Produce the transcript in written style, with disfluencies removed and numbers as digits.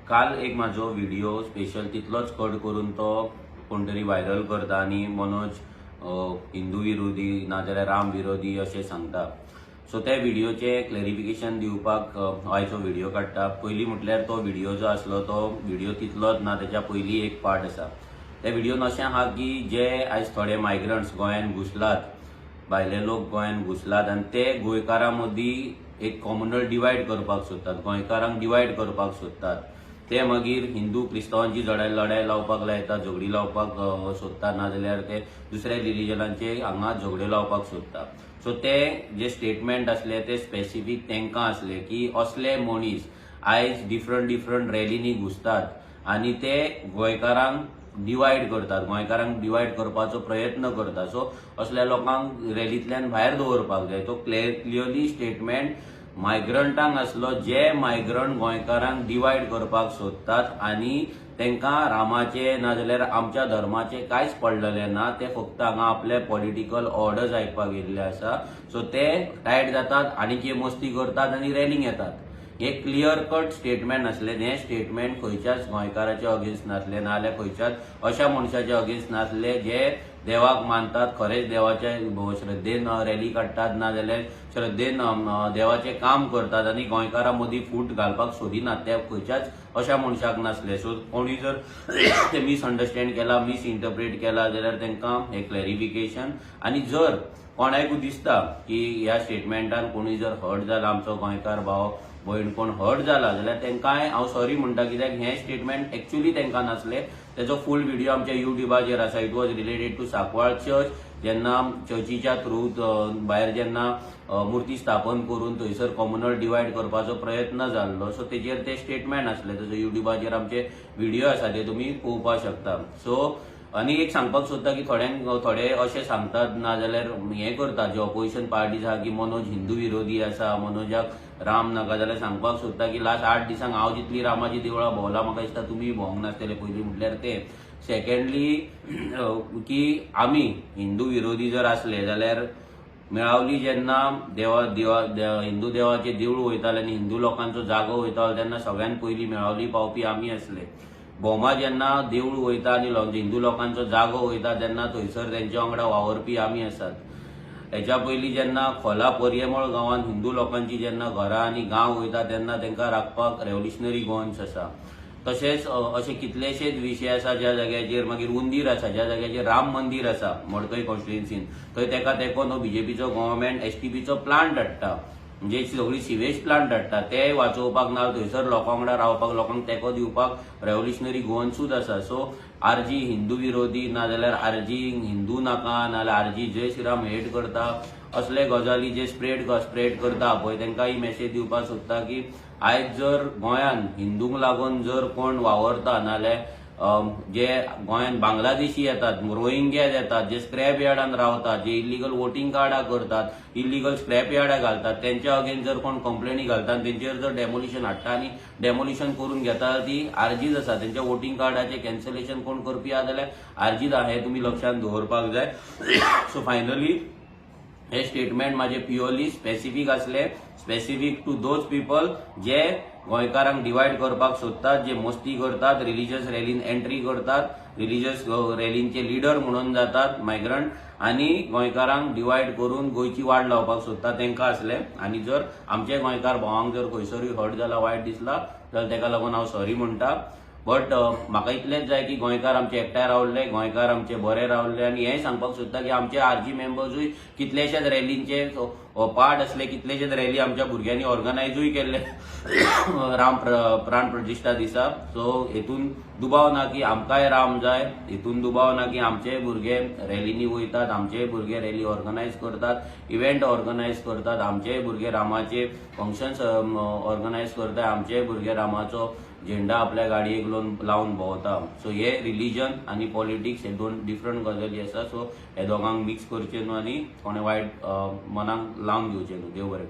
काल एक म्हाजो व्हिडिओ स्पेशल तितलोच कट करून तो कोण तरी व्हायरल करता आनी मनोज हिंदू विरोधी नाजाल्यार राम विरोधी अशें सांगता. सो त्या व्हिडिओचें क्लॅरिफिकेशन दिवपाक आयचो व्हिडिओ काडटा. पयलीं म्हटल्यार तो व्हिडिओ जो आसलो तो व्हिडिओ तितलोच ना, तेच्या पयलीं एक पार्ट आसा. त्या व्हिडिओन अशें आहा की जे आयज थोडे मायग्रंट्स गोंयांत घुसलात, भायले लोक गोंयांत घुसलात आनी ते गोंयकारां मदीं एक कॉम्युनल डिवायड करपाक सोदतात, गोंयकारांक डिवायड करपाक सोदतात. ते मागीर हिंदू क्रिस्तांवांची झडाय लढाय लावपाक लायता, झगडी लावपाक सोदता, नाजाल्यार ते दुसऱ्या रिलिजनांचे हांगा झगड्यो लावपाक सोदता. सो ते जे स्टेटमेंट आसले ते स्पेसिफीक तांकां आसले की असले मनीस आयज डिफरंट डिफरंट रॅलींनी घुसतात आनी ते गोंयकारांक डिवायड करतात, गोंयकारांक डिवायड करपाचो प्रयत्न करता. सो असल्या लोकांक रॅलींतल्यान भायर दवरपाक जाय. तो क्लियरली स्टेटमेंट मायग्रंटांक आसलो, जे मायग्रंट गोंयकारांक डिवायड करपाक सोदतात आनी तांकां रामाचे नाजाल्यार आमच्या धर्माचे कांयच पडलेलें ना. ते फक्त हांगा आपले पॉलिटिकल ऑर्डर्स आयकपाक येयल्ले आसा. सो ते टायट जातात आनी कितें मस्ती करतात आनी रॅलींक येतात. हे क्लियर कट स्टेटमेंट आसलें. हें स्टेटमेंट खंयच्याच गोंयकाराच्या अगेन्स्ट नासलें, नाजाल्यार खंयच्याच अशा मनशाच्या अगेन्स्ट नासलें जे देवाक मानतात, खरेंच देवाच्या श्रद्धेन रॅली काडटात, नाजाल्यार श्रद्धेन देवाचें काम करतात आनी गोंयकारां मदीं फूट घालपाक सोदिनात, त्या खंयच्याच अशा मनशाक नासलें. सो कोणूय जर ते मिसअंडरस्टँड केला, मिसइंटरप्रेट केला जाल्यार तांकां हें क्लॅरिफिकेशन. आनी जर कोणाकूय दिसता की ह्या स्टेटमेंटान कोणूय जर हर्ट जाला, आमचो गोंयकार भाव भयण कोण हर्ट जाला जाल्यार तांकांय हांव सॉरी म्हणटा, कित्याक हें स्टेटमेंट एक्चुली तांकां नासलें. तेजो फूल व्हिडिओ आमच्या युट्युबाचेर आसा. It was related to Sancoale church. जेन्ना चर्चीच्या थ्रू भायर जेन्ना मुर्ती स्थापन करून थंयसर कॉम्युनल डिवायड करपाचो प्रयत्न जाल्लो, सो तेजेर ते स्टेटमेंट आसले. तेजो युट्युबाचेर आमचे व्हिडिओ आसा, ते तुमी पळोवपाक शकता. सो आनी एक सांगपाक सोदता की थोड्यांक थोडे अशें सांगतात नाजाल्यार हें करतात जे ऑपोजिशन पार्टीज आहा की मनोज हिंदू विरोधी आसा, मनोजाक राम नाका. जाल्यार सांगपाक सोदता की लास्ट 8 दिसांक हांव जितली रामाची देवळां भोंवला, म्हाका दिसता तुमी भोंवंक नासतले. पयलीं म्हटल्यार ते सेकंडली की आमी हिंदू विरोधी जर आसले जाल्यार मेळावली जेन्ना देवा देवा हिंदू देवाचे देवूळ वयताले आनी हिंदू लोकांचो जागो वयतालो तेन्ना सगळ्यात पयलीं मेळावली पावपी आमी आसले. भोमा जेन्ना देवूळ वयता आनी हिंदू लोकांचो जागो वयता तेन्ना थंयसर तेंच्या वांगडा वावरपी आमी आसात. हेच्या पयलीं जेन्ना खोला पर्यमळ गांवांत हिंदू लोकांची जेन्ना घरां आनी गांव वयता तेन्ना तांकां राखपाक रेव्होल्युशनरी गोवन्स आसा. तशेंच अशे कितलेशेच विशय आसा ज्या जाग्याचेर मागीर उंदीर आसा, ज्या जाग्याचेर राम मंदीर आसा मडकय कॉन्स्टिट्युएन्सीन, थंय तेका तेंकोन हो बीजेपीचो गव्हर्मेंट एसटीपीचो प्लांट हाडटा, म्हणजे सगळी सिवेज प्लांट हाडटा. ते वाचोवपाक ना थंयसर लोकां वांगडा रावपाक, लोकांक तेंको दिवपाक रेव्होल्युशनरी गोवन्सूच आसा. सो आरजी हिंदू विरोधी नाजाल्यार आरजी हिंदू नाका, नाजाल्यार आरजी जय श्रीराम हेट करता, असले गजाली जे स्प्रेड स्प्रेड करता पळय, तांकां ही मेसेज दिवपाक सोदता की आयज जर गोंयांत हिंदूंक लागून जर कोण वावरता, नाजाल्यार जे गोंयांत बांगलादेशी येतात, रोहिंग्याज येतात, जे स्क्रॅप यार्डान रावतात, जे इलिगल वोटींग कार्डां करतात, इलिगल स्क्रॅप यार्डां घालतात, तेंच्या अगेन्स्ट जर कोण कंप्लेनी घालता आनी तेंचेर जर डेमोलिशन हाडटा आनी डेमोलिशन करून घेता ती आरजीच आसा. तेंच्या वोटींग कार्डाचें कॅन्सलेशन कोण करपी आहा जाल्यार आरजीच आहा, हें तुमी लक्षांत दवरपाक जाय. सो फायनली हे स्टेटमेंट माझे प्युअरली स्पेसिफीक आसले, स्पेसिफीक टू those people जे गोंयकारांक डिवायड करपाक सोदतात, जे मस्ती करतात, रिलिजियस रॅलीन एंट्री करतात, रिलिजियस रॅलींचे लिडर म्हणून जातात मायग्रंट आनी गोंयकारांक डिवायड करून गोंयची वाट लावपाक सोदतात तांकां आसले. आनी जर आमचे गोंयकार भावांक जर खंयसरूय हर्ट जाला, वायट दिसला जाल्यार तेका लागून हांव सॉरी म्हणटा. बट म्हाका इतलेंच जाय की गोंयकार आमचे एकठांय रावले, गोंयकार आमचे बरे रावले. आनी हेंय सांगपाक सोदता की आमचे आरजी मेंबर्सूय कितलेशेच रॅलींचे पार्ट आसले, कितलेशेच रॅली आमच्या भुरग्यांनी ऑर्गनायजूय केल्ले राम प्राण प्रतिश्ठा दिसा. सो हेतून दुबाव ना की आमकांय राम जाय, हेतून दुबाव ना की आमचेय भुरगे रॅलींनी वयतात, आमचेय भुरगे रॅली ऑर्गनायज करतात, इव्हेंट ऑर्गनायज करतात, आमचेय भुरगे रामाचे फंक्शन्स ऑर्गनायज करतात, आमचेय भुरगे रामाचो झेंडा आपल्या गाडयेक लावन भोंवता. सो हे रिलीजन आनी पॉलिटिक्स हे दोन डिफरंट गजाली आसा. सो हे दोगांक मिक्स करचे न्हू आनी कोणें वायट मनाक लावन घेवचें न्हू. देव बरें करूं.